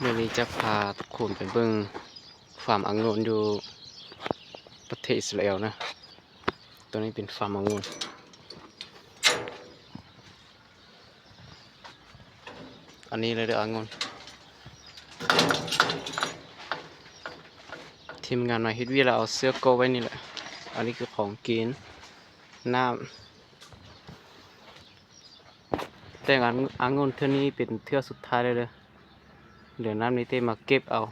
ມື້ນີ້ຈະພາທຸກຄົນໄປເບິ່ງຟາມອະງຸ່ນຢູ່ປະເທດອິດສະຣາແອລນະ. ຕົວນີ້ເປັນຟາມອະງຸ່ນ. ອັນນີ້ເລີຍເດີອະງຸ່ນ. ທີມງານມາເຮັດວຽກແລ້ວເອົາເຊືອກກໍໄວ້ນີ້ແຫຼະ. ອັນນີ້ຄືຂອງກິນ ນ້ຳ. ແຕ່ອະງຸ່ນເທື່ອນີ້ເປັນເທື່ອສຸດທ້າຍແລ້ວເດີ. ເດືອນໜ້ານີ້ເຕມາເກັບເອົາ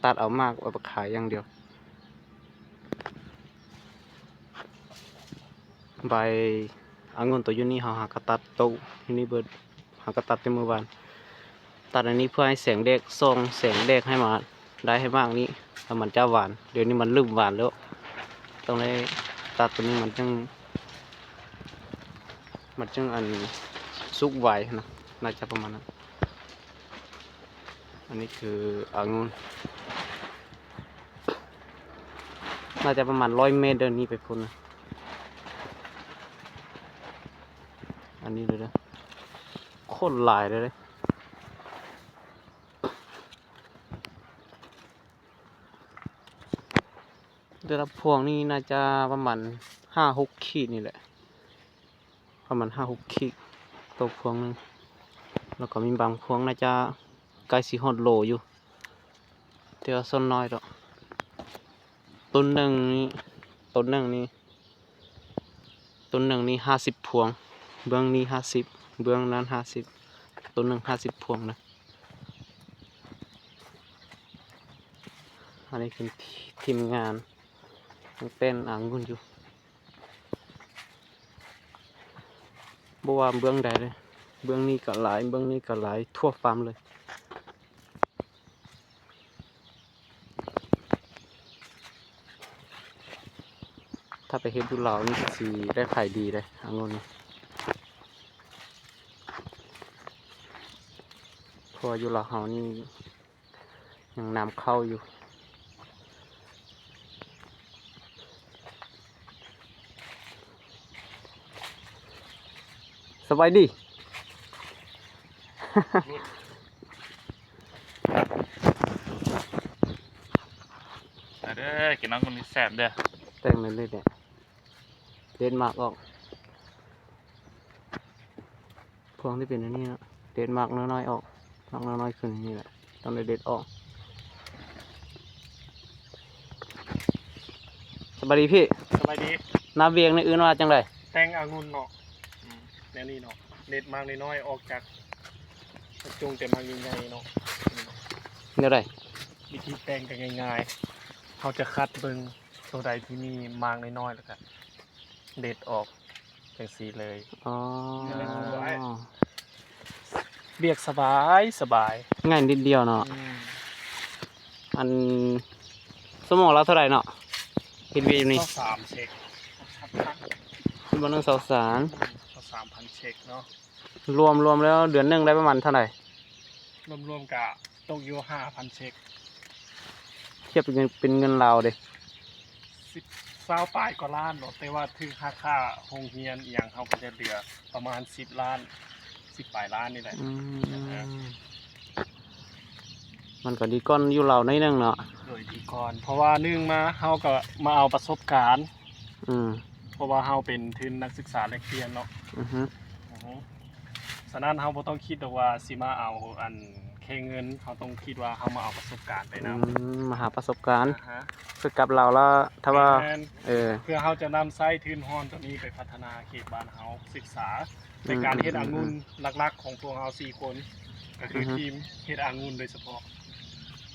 ຕັດເອົາໝາກເອົາໄປຂາຍຢ່າງດຽວ. ໃບອະງຸ່ນໂຕຢູ່ນີ້ເຮົາຫາກະຕັດໂຕຢູ່ນີ້ເບິດ ຫາກະຕັດແຕ່ມື້ວານ. ຕັດອັນນີ້ເພື່ອໃຫ້ແສງແດດສ່ອງ ແສງແດດໃຫ້ມາ ໄດ້ໃຫ້ໝາກນີ້ ແລ້ວມັນຈະຫວານ. ດຽວນີ້ມັນເລີ່ມຫວານແລ້ວ. ຕ້ອງໄດ້ຕັດໂຕນີ້ມັນຈັ່ງ ມັນຈຶ່ງອັນສຸກໄວນະ ໜ້າຈະປະມານນັ້ນ. ອັນນີ້ຄືອະງຸ່ນ ໜ້າຈະປະມານຮ້ອຍແມັດເດີ ນີ້ໄປພຸ້ນນະ. ອັນນີ້ເລີຍເດີ ໂຄດຫຼາຍເລີຍເດ້. ແຕ່ລະພວງນີ້ໜ້າຈະປະມານຫ້າຫົກຂີດນີ້ແຫຼະ ປະມານຫ້າຫົກຂີດຕໍ່ພວງໜຶ່ງ. ແລ້ວກໍມີບາງພວງໜ້າຈະໃກ້ຊິຮອດໂລຢູ່ ແຕ່ວ່າສ່ວນນ້ອຍດອກ. ຕົ້ນໜຶ່ງນີ້ ຕົ້ນໜຶ່ງນີ້ ຕົ້ນໜຶ່ງນີ້ຫ້າສິບພວງ ເບື້ອງນີ້ຫ້າສິບ ເບື້ອງນັ້ນຫ້າສິບ ຕົ້ນໜຶ່ງຫ້າສິບພວງນະ. ອັນນີ້ເປັນທີມງານຍັງແປ້ນອະງຸ່ນຢູ່ ບໍ່ວ່າເບື້ອງໃດເລີຍ ເບື້ອງນີ້ກໍຫຼາຍ ເບື້ອງນີ້ກໍຫຼາຍ ທົ່ວຟາມເລີຍ. ຖ້າໄປເຮັດຢູ່ລາວນີ້ກໍຊິໄດ້ຂາຍດີເດ້ອະງຸ່ນນີ້ ເພາະວ່າຢູ່ລາວເຮົານີ້ຍັງນຳເຂົ້າຢູ່. ສະບາຍດີ ມາເດີ ກິນນ້ຳມັນແຊບເດີ. ແຕ່ງເລີຍໆ ເດັດໝາກອອກ. ພວງທີ່ເປັນອັນນີ້ເນາະ ເດັດໝາກນ້ອຍໆອອກ ໝາກນ້ອຍໆຂຶ້ນນີ້ແຫຼະ ຕ້ອງໄດ້ເດັດອອກ. ສະບາຍດີພີ່. ສະບາຍດີ. ນາວຽງນີ້ເອີ້ນວ່າຈັ່ງໃດ? ແຕ່ງອະງຸ່ນເນາະ. ອືມ ແນວນີ້ເນາະ ເດັດໝາກນ້ອຍໆອອກຈາກ ຈົງແຕ່ໝາກໃຫຍ່ໆເນາະ. ແນວໃດ? ວິທີແຕ່ງກໍງ່າຍໆ ເຮົາຈະຄັດເບິ່ງໂຕໃດທີ່ມີໝາກນ້ອຍໆ ແລ້ວກໍເດັດອອກ ຈັ່ງຊີ້ເລີຍ. ອໍ ວຽກສະບາຍສະບາຍ ງ່າຍນິດດຽວເນາະ. ອືມ ອັນ ຊົ່ວໂມງລະເທົ່າໃດເນາະ ເຮັດວຽກຢູ່ນີ້? ຊາວສາມເຊັກ ຊາວສາມ ຊາວສາມພັນເຊັກເນາະ. ລວມ ລວມແລ້ວເດືອນໜຶ່ງໄດ້ປະມານເທົ່າໃດ? ລວມໆກະຕົກຢູ່ຫ້າພັນເຊັກ. ທຽບເປັນເງິນ ເປັນເງິນລາວເດ? ສິບ ຊາວປາຍກວ່າລ້ານເນາະ ແຕ່ວ່າຖືກຫັກຄ່າໂຮງຮຽນອີ່ຫຍັງ ເຮົາກໍຈະເຫຼືອປະມານສິບລ້ານ ສິບປາຍລ້ານນີ້ແຫຼະ. ອືມ ເອີ ມັນກໍດີກ່ອນຢູ່ລາວໜ້ອຍໜຶ່ງເນາະ. ໂດຍ ດີກ່ອນ ເພາະວ່າໜຶ່ງມາ ເຮົາກໍມາເອົາປະສົບການ. ອືມ ເພາະວ່າເຮົາເປັນທຶນນັກສຶກສາແລກປ່ຽນເນາະ. ອືຮຶ ອືຮຶ ສະນັ້ນເຮົາບໍ່ຕ້ອງຄິດດອກວ່າຊິມາເອົາອັນແຄ່ເງິນ ເຮົາຕ້ອງຄິດວ່າເຮົາມາເອົາປະສົບການໄປນຳ. ອືມ ມາຫາປະສົບການ. ອາຮະ ຄືກັບລາວລະ ຖ້າວ່າ ແມ່ນ ເອີ ເພື່ອເຮົາຈະນຳໃຊ້ທຶນຮອນຕົວນີ້ໄປພັດທະນາເຂດບ້ານເຮົາ ສຶກສາ ໃນການເຮັດອະງຸ່ນ. ອືມ ຫຼັກໆຂອງພວກເຮົາສີ່ຄົນ ກໍຄື ອືຮຶ ທີມເຮັດອະງຸ່ນໂດຍສະເພາະ.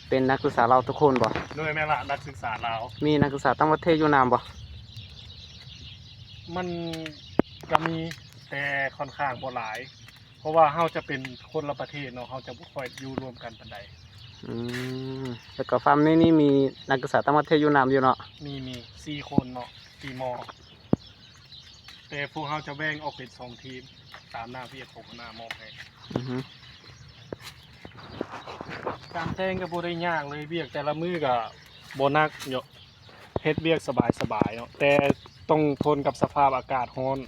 ເປັນນັກສຶກສາລາວທຸກຄົນບໍ່? ໂດຍ ແມ່ນລະ ນັກສຶກສາລາວ. ມີນັກສຶກສາຕ່າງປະເທດຢູ່ນຳບໍ່? ມັນກໍມີ ແຕ່ຂ້ອນຂ້າງບໍ່ຫຼາຍ ເພາະວ່າເຮົາຈະເປັນຄົນລະປະເທດເນາະ ເຮົາຈະບໍ່ຄ່ອຍຢູ່ລວມກັນປານໃດ. ອືມ ແລ້ວກໍຟາມນີ້ນີ້ມີນັກສຶກສາຕ່າງປະເທດຢູ່ນຳຢູ່ເນາະ? ມີ ມີສີ່ຄົນເນາະ ສີ່ມໍ່. ແຕ່ພວກເຮົາຈະແບ່ງອອກເປັນສອງທີມ ຕາມໜ້າວຽກຂອງຫົວໜ້າມອບໃຫ້. ອືຮຶ ການແຕ່ງກໍບໍ່ໄດ້ຍາກເລີຍ ວຽກແຕ່ລະມື້ກໍບໍ່ໜັກເນາະ ເຮັດວຽກສະບາຍໆເນາະ ແຕ່ຕ້ອງທົນກັບສະພາບອາກາດຮ້ອນ.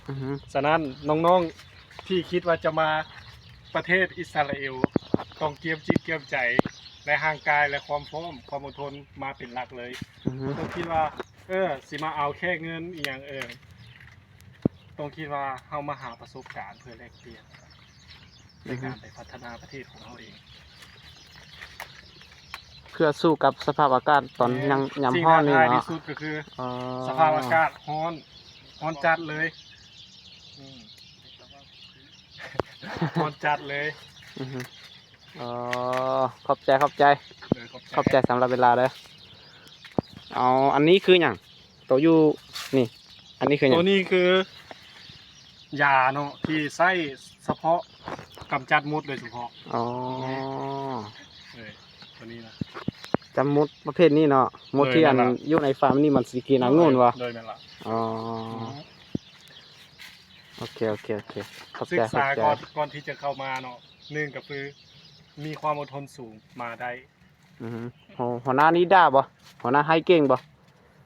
ອືຮຶ ສະນັ້ນນ້ອງໆທີ່ຄິດວ່າຈະມາປະເທດອິດສະຣາເອວ ຕ້ອງກຽມຈິດກຽມໃຈ ແລະ ຮ່າງກາຍ ແລະ ຄວາມພ້ອມ ຄວາມອົດທົນມາເປັນຫຼັກເລີຍ. ອືຮຶ ບໍ່ຕ້ອງຄິດວ່າ ເອີ ຊິມາເອົາແຄ່ເງິນອີ່ຫຍັງ ເອີ ຕ້ອງຄິດວ່າເຮົາມາຫາປະສົບການເພື່ອແລກປ່ຽນ ໃນການໄປພັດທະນາປະເທດຂອງເຮົາເອງ ເພື່ອສູ້ກັບສະພາບອາກາດຕອນ ແມ່ນ ຍາມ ຍາມຮ້ອນນີ້ເນາະ. ສິ່ງທ້າທາຍທີ່ສຸດກໍຄື ອໍ ສະພາບອາກາດຮ້ອນ ຮ້ອນຈັດເລີຍ ອືມ ຮ້ອນຈັດເລີຍ. ອືຮຶ ອໍ ຂອບໃຈ ຂອບໃຈ ເອີ ຂອບໃຈ ຂອບໃຈສຳລັບເວລາເດີ. ເອົາ ອັນນີ້ຄືຫຍັງ? ໂຕຢູ່ນີ້ ອັນນີ້ຄືຫຍັງ? ໂຕນີ້ຄືຢາເນາະ ທີ່ໃຊ້ສະເພາະກຳຈັດມົດໂດຍສະເພາະ. ອໍ ເອີ ໂຕນີ້ນະ ຈັບມົດປະເພດນີ້ເນາະ ມົດ ເອີ ທີ່ອັນ ນັ້ນລະ ຢູ່ໃນຟາມນີ້ມັນຊິກິນອະງຸ່ນວະ? ໂດຍ ແມ່ນລະ. ອໍ ອືຮຶ ໂອເຄ ໂອເຄ ໂອເຄ ຂອບໃຈ ສຶກສາ ຂອບໃຈ ກ່ອນ ກ່ອນທີ່ຈະເຂົ້າມາເນາະ ໜຶ່ງກໍຄືມີຄວາມອົດທົນສູງ ມາໄດ້. ອືຮຶ ຫົວ ຫົວໜ້ານີ້ດ່າບໍ່? ຫົວໜ້າໄຫ້ເກັ່ງບໍ່?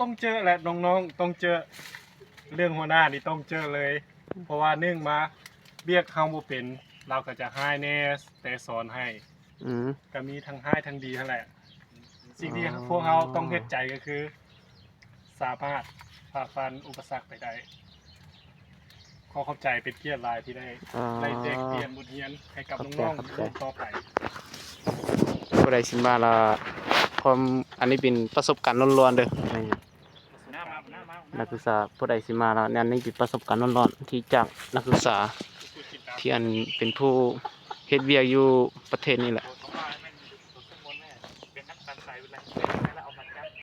ຕ້ອງເຈີແຫຼະ ນ້ອງໆ ຕ້ອງເຈີ ເລື່ອງຫົວໜ້ານີ້ຕ້ອງເຈີເລີຍ ເພາະວ່າໜຶ່ງມາ ວຽກເຮົາບໍ່ເປັນ ລາວກໍຈະຮ້າຍແດ່ ແຕ່ສອນໃຫ້ ອືມ ກໍມີທັງຮ້າຍທັງດີຫັ້ນແຫຼະ. ສິ່ງທີ່ ອໍ ພວກເຮົາຕ້ອງເຮັດໃຈກໍຄື ສາມາດຝ່າຟັນອຸປະສັກໄປໄດ້. ຂໍຂອບໃຈ ເປັນກຽດຫຼາຍທີ່ໄດ້ ອໍ ໄດ້ແລກປ່ຽນບົດຮຽນໃຫ້ກັບ ຂອບໃຈ ນ້ອງໆ ຂອບໃຈ ໃນລຸ້ນຕໍ່ໄປ. ຜູ້ໃດຊິມາລະ ຄວາມ ອັນນີ້ເປັນປະສົບການລ້ວນໆເດີ ນັກສຶກສາ ຜູ້ໃດຊິມາລະ ອັນນີ້ເປັນປະສົບການລ້ວນໆ ທີ່ຈາກນັກສຶກສາ ທີ່ອັນເປັນຜູ້ເຮັດວຽກຢູ່ປະເທດນີ້ແຫຼະ.